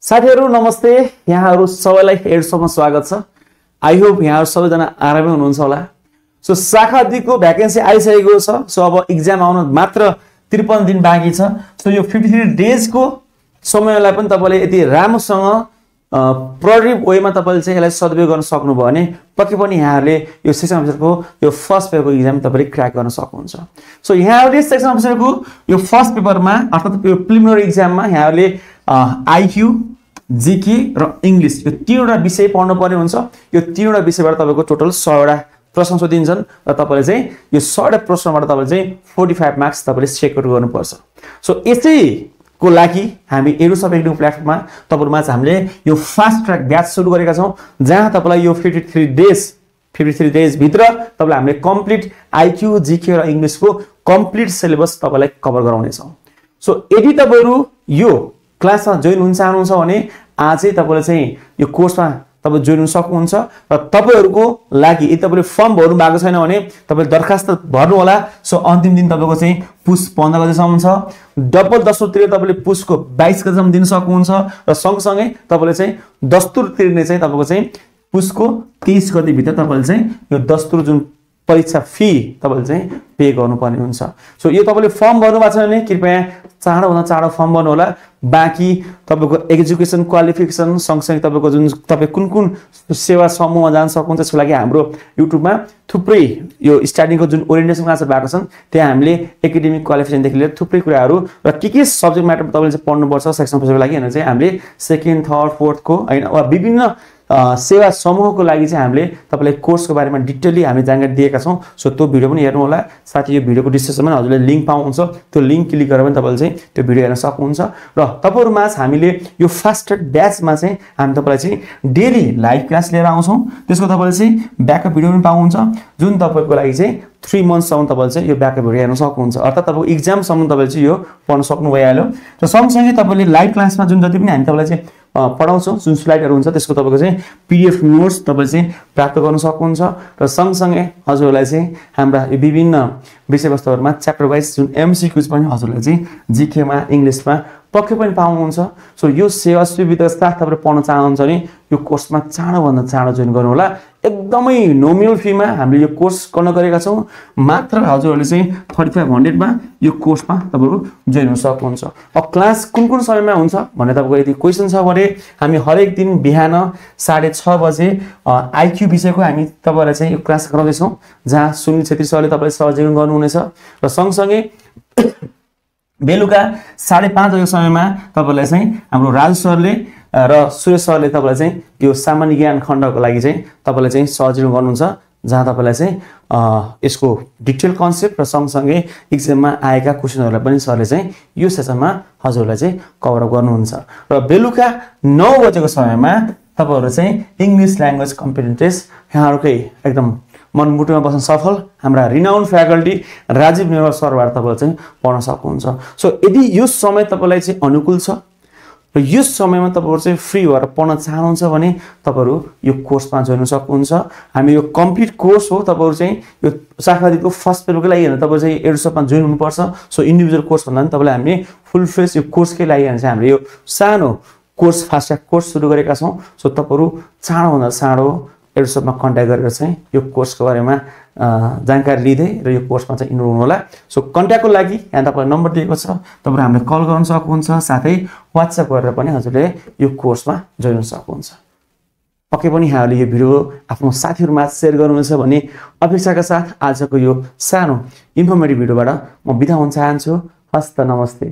साथीहरु नमस्ते, यहाँहरु सबैलाई एडसम्म स्वागत छ। आई होप यहाँहरु सबैजना आरामै हुनुहुन्छ होला। सो शाखा 2 को भ्याकेन्सी आइसकेको छ। सो अब एक्जाम आउन मात्र 53 दिन बाँकी छ। सो यो 53 डेज को समयलाई पनि तपाईले यदि राम्रोसँग प्रोडक्टिभ वेमा तपाईले चाहिँ यसलाई सदुपयोग गर्न सक्नुभयो भने पक्कै पनि यहाँहरुले यो सेक्सन अफिसरको यो फर्स्ट पेपरको एक्जाम तपाईले क्र्याक गर्न सक्नुहुन्छ। सो यहाँहरुले सेक्सन अफिसरको यो फर्स्ट पेपरमा अर्थात यो प्रिलिमिनरी एक्जाममा यहाँहरुले आईक्यू, जीके र इंग्लिश यो तीनवटा विषय पढ्नु पर्ने हुन्छ। यो तीनवटा विषयबाट तपाईको टोटल 100 वटा प्रश्न सोधिन्छन् र तपाईले चाहिँ यो 100 वटा प्रश्नबाट तपाईले चाहिँ 45 मार्क्स तपाईले सेक्युर गर्नुपर्छ। सो यसैको लागि हामी एडुसब एकेडमी प्लेटफर्ममा तपाईहरुमा हामीले यो फास्ट ट्र्याक ब्याच सुरु गरेका छौं, जहाँ तपाईलाई यो 53 डेज भित्र तपाईलाई हामीले कम्प्लिट आईक्यू, जीके र इंग्लिशको कम्प्लिट सिलेबस तपाईलाई कभर गराउने छौं। सो यदि तपाईहरु यो क्लासमा जोइन हुन चाहनुहुन्छ भने आजै तपाईले चाहिँ यो कोर्समा तपाई जोइन हुन सक्नुहुन्छ र तपाईहरुको लागि यदि तपाईले फर्म भर्नु भएको छैन भने तपाईले दरखास्त भर्नु होला। सो अन्तिम दिन तपाईको चाहिँ पुस 15 गतेसम्म छ। डबल दस्तुर तिरेर तपाईले पुसको 22 गतेसम्म दिन सक्नुहुन्छ र सँगसँगै तपाईले चाहिँ दस्तुर तिर्ने चाहिँ तपाईको चाहिँ पुसको 23 गते भित्र तपाईले चाहिँ यो दस्तुर जुन परीक्षा फी तपाईले चाहिँ पे गर्नुपर्ने हुन्छ। सो यो तपाईले फर्म भर्नु भएको छ भने कृपया चाँडो भन्दा चाँडो फर्म भर्नु होला। बाँकी तपाईको एजुकेसन क्वालिफिकेसन सँगसँगै तपाईको जुन तपाई कुन कुन सेवा समूहमा जान सक्नुहुन्छ त्यसको लागि हाम्रो युट्युबमा थुप्रै यो स्टार्टिङको जुन ओरिएन्टेसन क्लासहरु भएको छन् त्यहाँ हामीले एकाडेमिक क्वालिफिकेसन देखि लिएर थुप्रै कुराहरु र के सब्जेक्ट म्याटर तपाईले चाहिँ पढ्नु पर्छ सेक्सन अफिसरको लागि हैन चाहिँ हामीले सेकेन्ड, थर्ड, फोर्थ को हैन वा विभिन्न सेवा समूहको लागि चाहिँ हामीले तपाईलाई कोर्सको बारेमा डिटेली हामी जानकारी दिएका छौं। सो त्यो भिडियो पनि हेर्नु होला। साथै यो भिडियोको डिस्क्रिप्सनमा हजुरले लिंक पाउनुहुन्छ, त्यो लिंक क्लिक गरेर पनि तपाईले चाहिँ त्यो भिडियो हेर्न सक्नुहुन्छ। र तपाईहरुमा हामीले यो फास्ट ट्र्याक ब्याचमा चाहिँ हामी तपाईलाई चाहिँ डेली लाइभ क्लास लिएर आउँछौं। त्यसको तपाईले चाहिँ ब्याकअप भिडियो पनि पाउनुहुन्छ, जुन तपाईको लागि चाहिँ 3 मन्थ्ससम्म तपाईले चाहिँ यो ब्याकअप भिडियो हेर्न सक्नुहुन्छ। अर्थात तपाईको एक्जाम सम्म तपाईले चाहिँ यो पढ्न सक्नु भइहाल्यो। र सँगसँगै तपाईले लाइभ क्लासमा जुन जति पनि हामी तपाईलाई चाहिँ पढाउँछौं, जुन स्लाइडहरु हुन्छ त्यसको तपाईको चाहिँ पीडीएफ नोट्स तपाईले चाहिँ प्राप्त गर्न सक्नुहुन्छ। र सँगसँगै हजुरलाई चाहिँ हाम्रा विभिन्न विषयवस्तुहरुमा च्याप्टर वाइज जुन एमसीक्यूज पनि हजुरलाई चाहिँ जीके मा, इंग्लिशमा पक्कै पनि पाउनुहुन्छ। सो यो सेवा सुविधा साथ तपाईले पढ्न चाहनुहुन्छ भने यो कोर्समा चाँडो भन्दा चाँडो जोइन गर्नु होला। एकदमै नोमिनल फीमा हामीले यो कोर्स गर्न गरेका छौं। मात्र हजुरहरुले चाहिँ 3500 मा यो कोर्समा तपाईहरु जोइन हुन सक्नुहुन्छ। अब क्लास कुन समयमा हुन्छ भन्ने तपाईको यदि क्वेशन छ भने हामी हरेक दिन बिहान 6:30 बजे आईक्यू विषयको हामी तपाईहरुलाई चाहिँ यो क्लास गराउँदै छौं, जहाँ सुनिल छेत्री सरले तपाईलाई सहयोग गर्नुहुनेछ र सँगसँगै बेलुका 5:30 बजेको समयमा तपाईलाई चाहिँ हाम्रो राजु सरले र सुरेश सरले तपाईलाई चाहिँ यो सामान्य ज्ञान खण्डको लागि चाहिँ तपाईलाई चाहिँ सहयोग गर्नुहुन्छ, जहाँ तपाईलाई चाहिँ यसको डिटेल कन्सेप्ट र सँगसँगै एक्जाममा आएका क्वेशनहरुलाई पनि सरले चाहिँ यो सेसनमा हजुरलाई चाहिँ कभर अप गर्नुहुन्छ। र बेलुका 9 बजेको समयमा तपाईहरु चाहिँ इंग्लिश ल्याङ्ग्वेज कम्पिटेन्ट टेस्ट यहाँहरुकै एकदम मनमुटुमा बस्न सफल हाम्रा रिनाउन्ड फ्याकल्टी राजीव नेवार सरबाट तपाईले चाहिँ पढ्न सक्नुहुन्छ। सो यदि यो समय तपाईलाई चाहिँ अनुकूल छ र यो समयमा तपाईहरु चाहिँ फ्री भएर पढ्न चाहनुहुन्छ भने तपाईहरु यो कोर्समा जोइन हुन सक्नुहुन्छ। हामी यो कम्प्लिट कोर्स हो। तपाईहरु चाहिँ यो शाखा 2 को फर्स्ट पेपरको लागि हैन तपाईहरु चाहिँ एडुसबमा जोइन हुनुपर्छ। सो इन्डिभिजुअल कोर्स भन्दा पनि तपाईलाई हामीले फुल फ्लेज यो कोर्सकै लागि हैन चाहिँ हामीले यो सानो कोर्स फास्ट ट्र्याक कोर्स सुरु गरेका छौं। सो तपाईहरु चाँडो भन्दा चाँडो एडुसबमा कन्ट्याक्ट गरेर चाहिँ यो कोर्सको बारेमा जानकारी लिँदै र यो कोर्समा चाहिँ इनरोल हुनु होला। सो कन्ट्याक्टको लागि यहाँ तपाईलाई नम्बर दिएको छ, तपाईहरु हामीले कल गर्न सक्नुहुन्छ, साथै WhatsApp गरेर पनि हजुरले यो कोर्समा जोइन हुन सक्नुहुन्छ। पक्कै पनि यहाँहरुले यो भिडियो आफ्नो साथीहरुमा शेयर गर्नुहुन्छ भन्ने अपेक्षाका साथ आजको यो सानो इन्फर्मेटिभ भिडियोबाट म बिदा हुन चाहन्छु। हस्त नमस्ते।